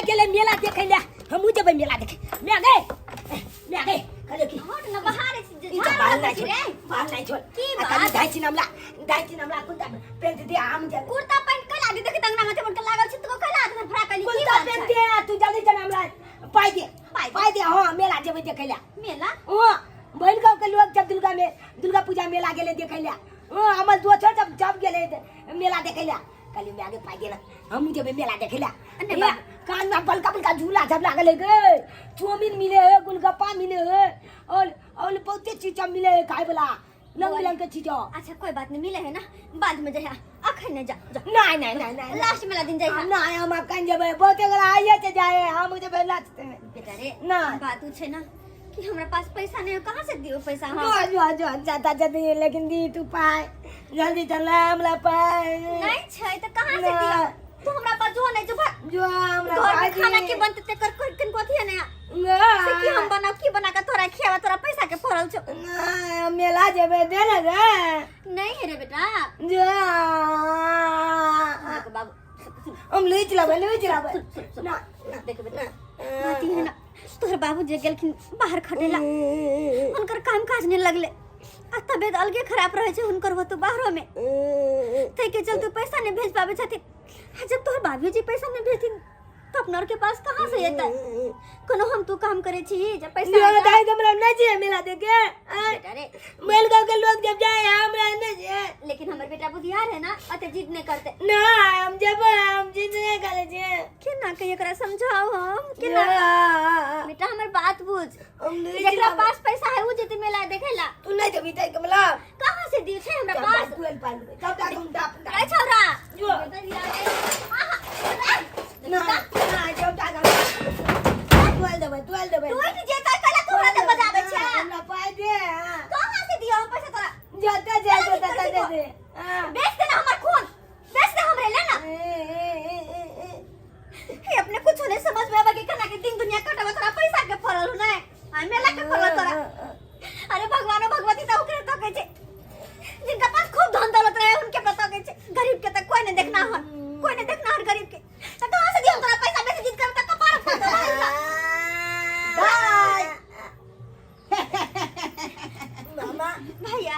गेलै मेला देखै ले, हमहूँ जेबै मेला देखे। मै गे, मै गे, कहलियै कि हट न बाहर ई तऽ बाल नहि छोड़, बाल नहि छोड़। की आ कनि बात? दाइ छी हमला, दाइ छी हमला कुर्ता पेंट दे, हम जेबै। कुर्ता पैंट कल आदि देख दंगना माथे पर लागल छै तो कल आदि फरा कली की कुर्ता बात पेंट छै? दे, तू जल्दी चल, हमरा पाइ दे। पाइ दे। पाइ दे, हँ, मेला जेबै देखै ले। मेला? हँ, बहिन गाँव के लोग जब दुर्गा में दुर्गा पूजा मेला गेलै देखै ले। हँ, हमर दोसर जब जब गेलै मेला देखै ले। कहलियै माय गे, पाइ दे ना, हमहूँ जेबै मेला देखै ले। नहि हे, बाबू। कान में बड़का बड़का झूला सब लागल है गे, चाउमीन मिले है, गोलगप्पा मिले है और बहुते चीज सब मिले है खाए वाला, रंग बिरंग के चीज। अच्छा कोई बात नहीं, मिले है ना, बाद में जाए, अखन नहीं, जा जा। नहीं नहीं नहीं नहीं। लास्ट मेला दिन जाए। नहीं, हम अखन जेबै, बहुते गोरा आइए से जाए, हम जेबै लास्ट में। बेटा रे। ना। बात उ छै ना कि हमरा पास पैसा नहीं है, कहाँ से दियो पैसा हम? जो जो जो ज्यादा जल्दी, लेकिन दी तू पाए, जल्दी चल हमरा पाए। नहीं छै तो कहाँ से ना। दियो? तू हमरा पास जो नहीं जो जो हमरा घर में पाए खाना दी। के बनते ते कर कोई किनको अथी है ना ना। से की हम बनाओ, की बना के तोरा खियावा? तोरा पैसा के पड़ल छौ। ना, हम मेला जेबै, दे ना रे। नहीं है रे बेटा। जो देखो बाबू, सुन। हम लुच लेबै, लुच लेबै। सुन, सुन, सुन। ना। देखो बेटा, बात ई है ना, तोहर बाबू जे गेलखिन बाहर खटेला, हुनकर काम काज नहीं लगले आ तबियत अलगे खराब रहे छै हुनकर होतो बाहरो में, ताहि के चलते पैसा नहीं भेज पावे छथिन। आ जब तोहर बाबूजी पैसा नहीं भेजथिन तो अपना के पास कहाँ से एतै? कोनो हम तू काम करे छी जब पैसा यो आता? दाई, हमरा नहीं चाहिए मेला देखे। बेटा रे। बैल गांव के लोग जब जाए, हमरा नहीं चाहिए। लेकिन हमर बेटा बुधियार है ना, अते जिद नहीं करते। ना, हम जब हम जिद नहीं करे छिए। केना के एकरा समझाओ हम, केना? ना। बेटा, हमर बात बुझ। हम नहीं जेकरा जेबै। पास पैसा है उ जेते मेला देखेला। तू नहीं जेबी तै कमला। कहाँ से दियो छै हमरा तब पास? तू पाल लेबै, तब जा हम डाप। अरे छौरा। जो। आहा, ना ना, जब जा तुअल देबै, तुअल देबै। टूट जेतै, कहला तू हमरा बजाबै छै। हमरा पाइ दे, हाँ। कहाँ से दियो हम पैसा तोरा? जते जाय तते दे दे, हाँ। बेच देना हमर खून, बेच दे हमरे ले ना। हे, अपने कुछ नहीं समझ में आवे कि केना के दिन दुनिया कटवा। तोरा पैसा के फरल हो नहीं आ मेला के फरल तोरा। अरे भगवानो भगवती तो ओकरे तकै छै जिनका पास खूब धन दौलत रहे, उनके पर तकै छै। गरीब के त कोई नहीं देखना हर, कोई नहीं देखना हर गरीब के। त कहां से दियो तोरा पैसा? बेसी जिद कर त कपार फोड़ दो। बाय मामा। भैया।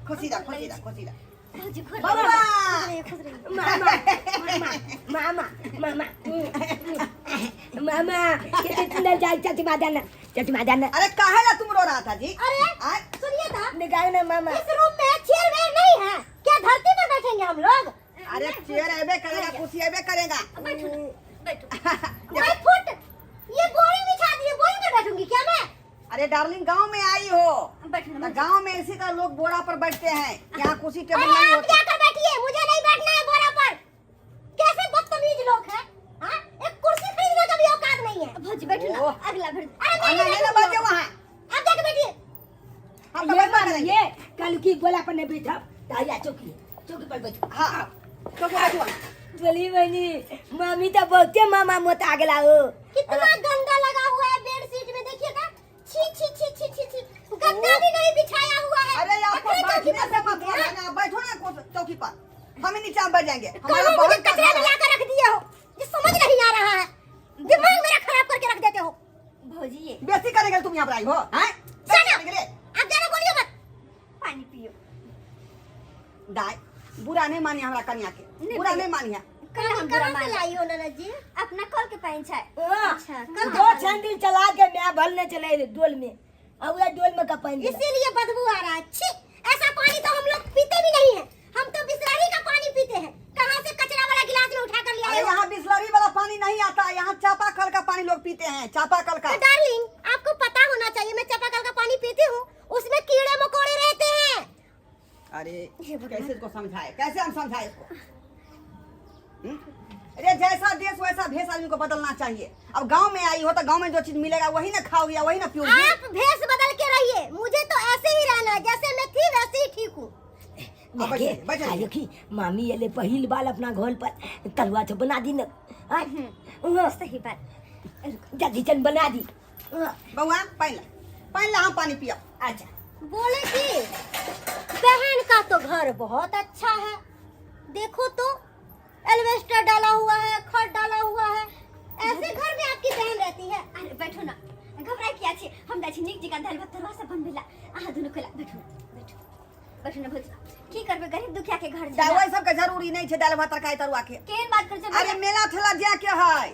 खुशी रह, खुशी रह, खुशी रह। भौजी, खुश बबुआ। रही, खुश रही। मामा, मामा, मामा, मामा, मामा, कितने सुंदर जाए। चचमा जाना, चचमा जाना। अरे काहे ला तुम रो रहा था जी? अरे आय? सुनिए था। निकाल ना मामा। इस रूम में चेयर वेयर नहीं है क्या? धरती पर बैठेंगे हम लोग? अरे चेयर अबे करेगा, कुर्सी अबे करेगा। बैठो ना, बैठो। भाई फुट, ये बोरी बिछा दिए, बोरी में बैठूंगी क्या मैं? अरे डार्लिंग, गांव में आई हो। बैठो ना। तो गांव में इसी का लोग बोरा पर बैठते हैं, यहाँ कुर्सी टेबल अरे नहीं आप होती। जाकर बैठिए, मुझे नहीं बैठना है बोरा पर। कैसे बदतमीज लोग हैं, हाँ? एक कुर्सी खरीदने का भी औकात नहीं है। भौजी, बैठो ना। ओह। अगला फिर। अरे मैं आना नहीं नहीं ना बैठूंगी। बैठे वहाँ। आप जाके बैठिए। हम तो ये बैठा मामा करेंगे। ये कल की गोला पर नहीं बैठा ताया, चौकी, चौकी पर बैठो। हाँ हाँ, तो बैठो वहाँ। बोली बनी मामी तो बहुते मामा मोता गेला हो। कितना गंदा लगा हुआ है बेड शीट में, देखिए ना। छी छी छी छी छी छी, गद्दा भी नहीं बिछाया हुआ है। अरे आपको अखनी चौकी बैठने पर से मत बैठे हैं। ना, बैठो ना चौकी पर, हम ही नीचे बैठ जाएंगे। हमारा कहाँ मुझे बहन का कचरा घर में है। लाकर रख दिए हो, ये समझ नहीं आ रहा है। दिमाग मेरा खराब करके रख देते हो भौजी ये। बेइज्जती करेंगे तुम यहाँ पर आई हो हैं? Shut बेइज्जती up! करेंगे। आप ज्यादा बोलिए मत, पानी पियो। दाई, बुरा नहीं मानी हमरा कन्या के। नहीं, बुरा भैया। नहीं मानी है। कल हम बुरा मान लाई हो नाना जी? अपना कल के पानी छाए। अच्छा कल दो सैंडल चला के मैं भल नहीं चले रे डोल में, अब वह डोल में का पानी देला। इसीलिए बदबू आ रहा है, छी। ऐसा पानी तो हम लोग पीते भी नहीं है, हम तो बिस्लरी का पानी पीते हैं। कहाँ से कचरा वाला गिलास में उठा कर ले अरे आए हो? यहाँ बिस्लरी वाला पानी नहीं आता, यहाँ चापाकल का पानी लोग पीते हैं, चापाकल का। तो डार्लिंग, आपको पता होना चाहिए, मैं चापाकल का पानी पीती हूँ, उसमें कीड़े मकोड़े रहते हैं। अरे हे भगवान। कैसे इसको समझाए, कैसे हम समझाए इसको, हम्म? अरे जैसा देश वैसा भेष, आदमी को बदलना चाहिए। अब गांव में आई हो तो गांव में जो चीज मिलेगा वही ना खाओगी या वही ना पियोगी। आप भेष बदल के रहिए, मुझे तो ऐसे ही रहना है, जैसे मैं थी वैसे ही ठीक हूँ। अब बैठिए, बैठिए। आ देखी मामी एले पहिल बाल अपना घर पर तरुआ तो बना दी न आय, उहाँ, सही बात। जल्दी चल बना दी, उहाँ। बउआ, पानी ला, पानी ला, हम पानी पिया। अच्छा। बोले कि बहन का तो घर बहुत अच्छा है, देखो तो एल्वेस्टर डाला हुआ है, खट डाला हुआ है, ऐसे घर छै दालि भात तरकारी तरुआ के। केहन बात करै छै? अरे मेला ठेला जाय के है।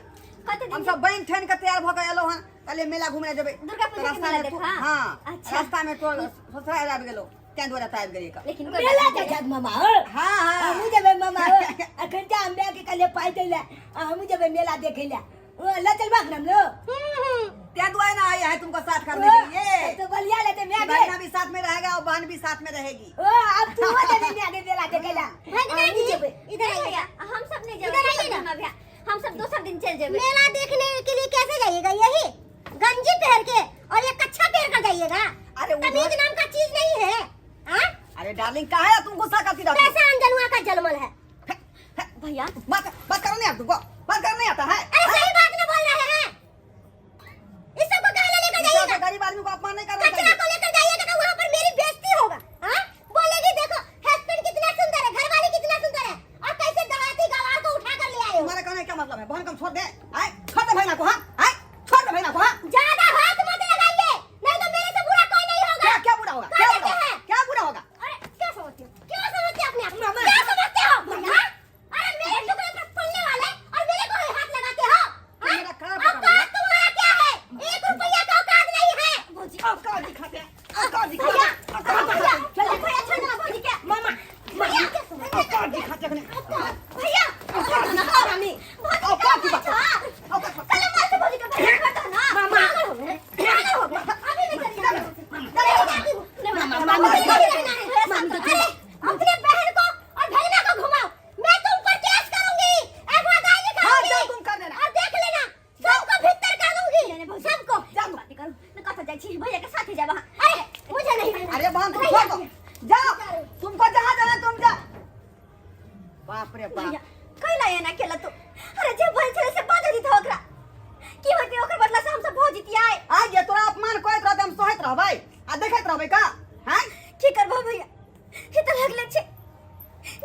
कते दिन? हम सब बनि ठनि के तैयार भऽ के एलहुँ हन, कहलियै मेला घुमे जेबै। दुर्गा पूजा के रास्ता मेला में देखा? हाँ। अच्छा। रास्ता में तो ससुराल आबि गेलहुँ, तें दुआरे तऽ आबि गेलियै कऽ। लेकिन कोइ मेला बात जाइ नहीं। छथि मामा हो। हाँ हाँ। हमहूँ जेबै मामा हो, अखन तऽ हम के कहलियै पाइ दै लए आ हमहूँ जेबै मेला देखै लए। ओ लऽ चलबाक ने हमलो। तें दुआरे ना आए है तुमको साथ करने के लिए। तो बलिया लेते मैं भाई भी साथ में रहेगा और बहन भी साथ में रहेगी। ओ अब तू हो जेबै मैं के मेला देखै लए। भगना हमहूँ जी जेबै। इधर आइए, हम सब नहीं इधर जेबै आइए ना। भैया, हम सब दोसर दिन चल जेबै। मेला देखने के लिए कैसे जाइएगा? यही गंजी पहन के और ये कच्छा पहन कर जाइएगा? अरे उधर- तमीज नाम का चीज नहीं है, हाँ? अरे डार्लिंग, काहे तुम गुस्सा करती रहती हो? कैसा अनजनुआ का जलमल है। भैया बात बात करो नहीं तुमको बात करना नहीं आता है। अरे सही बात ना बोल रहे हैं, इस सबको काहे लेकर इस जाइएगा? गरीब आदमी को अपमान नहीं करना कचरा चाहिए। को लेकर जाइएगा तो वहाँ पर मेरी बेइज्जती होगा। हाँ? बोलेगी देखो हस्बैंड कितना सुंदर है, घरवाली कितना सुंदर है और कैसे दवाती गवार को उठा कर ले आए हो। तुम्हारा कहने का क्या मतलब है? बहन को हम छोड़ दे, आए छोड़ दे भाई को, हाँ आए छोड़ दे भाई को, हाँ। ज्यादा हाथ मत लगाइए, नहीं तो मेरे से बुरा कोई नहीं होगा। क्या क्या बुरा होगा? क्या क्या कहते बुरा होगा? हैं? क्या बुरा होगा? अरे क्या समझते हो, क्या समझते हो अपने आप को? क्या समझते हो? हाँ? अरे मेरे टुकड़े पर पड़ने वाले और मेरे को ही हाथ लगाते हो, हाँ? मेरा कहाँ पकड़ लिया? औकात तुम्हारा क्या है? एक रुपया का औकात नहीं है। औकात दिखाते हैं, औकात दिखाते भैया हैं, औकात भैया दिखाते हैं, भैया छोड़ो ना भौजी के। मामा भैया औकात दिखाते हैं। भैया मामी औकात की बात औकात की बात। चलो मार से भौजी के भैया छोड़ दो ना। मामा। पागल हो गए, पागल हो गए। अभी मैं चली जाती हूँ। चली जाती हूँ। मामा मामी मामी नहीं रहना है। मामी तो अरे अपने बहन को और भगना को घुमाओ, मैं तुम पर केस करूंगी, एफआईआर हाँ लिखाऊंगी। जाओ तुम कर देना। और देख लेना सबको भीतर कर दूंगी, सबको। जाओ। बात करू न कतऽ जाइ छी, भैया के साथे जाब अहाँ। अरे मुझे नहीं रहना। अरे बहन तुम छोड़ दो, जाओ तुमको जहाँ जाना तुम जाओ। बाप रे भैया बाप। कैला एना केला तू? अरे जे बोल छले से बाजऽ दित ओकरा, की होते ओकर बदला से हम सब भऽ जितियै। आज ये तोरा अपमान करैत रहते हम सहैत रहबै आ देखैत रहबै का? हैं? की करबो भैया, ई तऽ लगले छै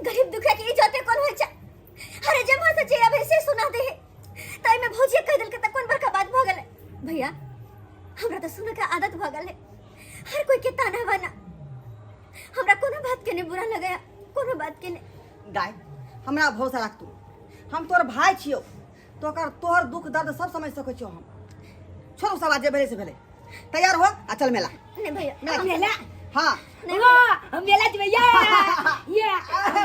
गरीब दुखिया के इज्जते कोन होइ छै। अरे जे मर से जे अबै से सुना दे है, ताहि में भौजी कहि देलकै तऽ कोन बड़का बात भऽ गेलै। भैया हमरा तऽ सुनऽ के आदत भऽ गेलै हर कोई के ताना बाना, हमरा कोनो बात के नहि बुरा लगैया, कोनो बात के नहि। दाय हमरा भरोसा राख तू, हम तोहर भाई छियौ, तोकर तोहर दुख दर्द सब समझ सकै छियौ हम। छोड़ू सब बात, जे भेलै से भेलै, तैयार हो आ चल मेला। नहीं भैया। मेला। मेला? हाँ। ओ हम मेला जेबै, ये ये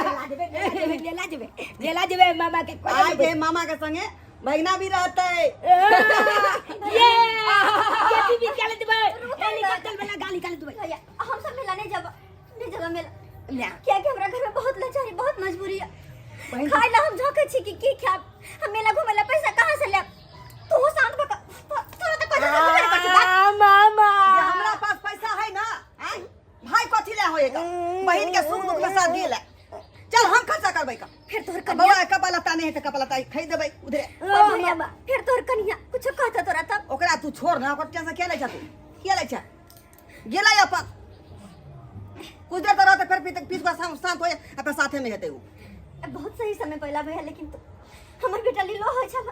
मेला जेबै, मेला जेबै, मेला जेबै, मेला जेबै मामा के कोला आइ जेबै। जे मामा के संगे भगना भी रहतै। ये ये बीबी चल देबै, हेलीकॉप्टर वाला गाली निकाल देबै। भैया हम सब मेला नहीं जाब, नहीं जाब मेला। ना। क्या कि हमरा घर में बहुत लाचारी, बहुत मजबूरी है। बहिन- खाए ला हम झोंके छी कि की खाब, हम मेला घूमे ला पैसा कहाँ से लेब? तू शांत भक, तोरा तो पैसा से घूमे पड़त बात। आ, मामा जे हमरा पास पैसा है ना, आँय? भाई कथी ले होएगा, बहिन के सुख दुख में साथ दिए चल, हम खर्चा करबै का। फिर तोहर बौआ कन्या कपड़ा लत्ता नहीं है तऽ कपड़ा लत्ता खरीद देबै उधरे। ओ भैया मामा फिर तोहर कन्या कुछ कहता तोरा तब? ओकरा तू छोड़ ना, ओकर टेंशन किया लै छ तू, किया लै छ? गेलै अपन कुछ देर तऽ रहतै, फेर पीस पीस कऽ शांत हो आ फेर साथे में हेतै उ। बहुत सही समय पहला भैया, लेकिन तो हमर बेटा लीलो हो छल,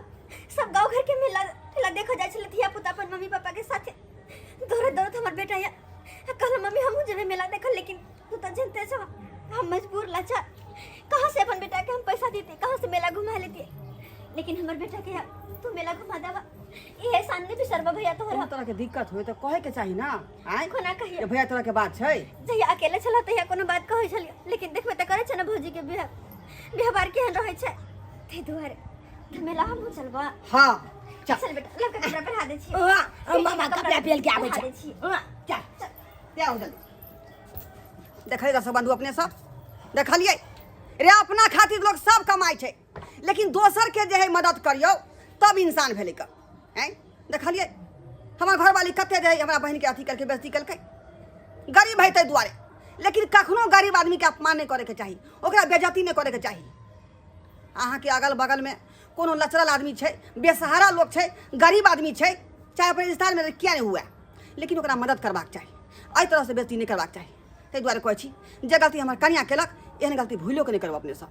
सब गांव घर के मेला ठेला देखो जाय छले धिया पुता अपन मम्मी पापा के साथे दौड़त दौड़त हमर बेटा या कहल मम्मी हमहूँ जेबै मेला देखल, लेकिन तू तो जानते छो हम मजबूर लाचार, कहाँ से अपन बेटा के हम पैसा देते, कहाँ से मेला घुमा लेते। लेकिन हमर बेटा के तू मेला घुमा देबा इहे एहसान नहीं बिसरबा भैया तोहरा। कोनो तरह के दिक्कत होय तऽ कहे के चाही ना, आँय? कोना कहिए? जे भैया तरह के बात छै। जहिया अकेले छल तहिया कोनो बात कहै छलियै, लेकिन देखबै तऽ करै छै ने भौजी के व्यवहार केहन रहै छै, ताहि दुआरे तऽ मेला हमहूँ चलबा। हाँ चल। चल बेटा, लड़का कपड़ा पहिरा दै छियै। ओ मामा कपड़ा पहिर के आबै पहिरा छै। दै छियै। ओ, चल। तैयार हो जल्दी। देखलियै दर्शक बंधु अपने सब देखलियै रे, अपना खातिर लोग सब कमाइ छै, लेकिन दोसर के जे है मदद करियौ तब इंसान भेलै क। आँय देखलियै हमर घरवाली कते जे है हमरा बहिनके अथी केलकै, बेइज्जती केलकै, गरीब है ताहि दुआरे, लेकिन कखनो गरीब आदमीके अपमान नहि करैके चाही, ओकरा बेइज्जती नहि करैके चाही। अहाँके अगल बगलमे कोनो लचरल आदमी छै, बेसहारा लोक छै, गरीब आदमी छै, चाहे अपन रिश्तेदारमे किया नहि हुए, लेकिन ओकरा मदद करबाक चाही, एहि तरहसँ बेइज्जती नहि करबाक चाही। ताहि दुआरे कहै छी जे गलती हमर कनिया केलक एहन गलती भूलो के नहि करब अपने सब।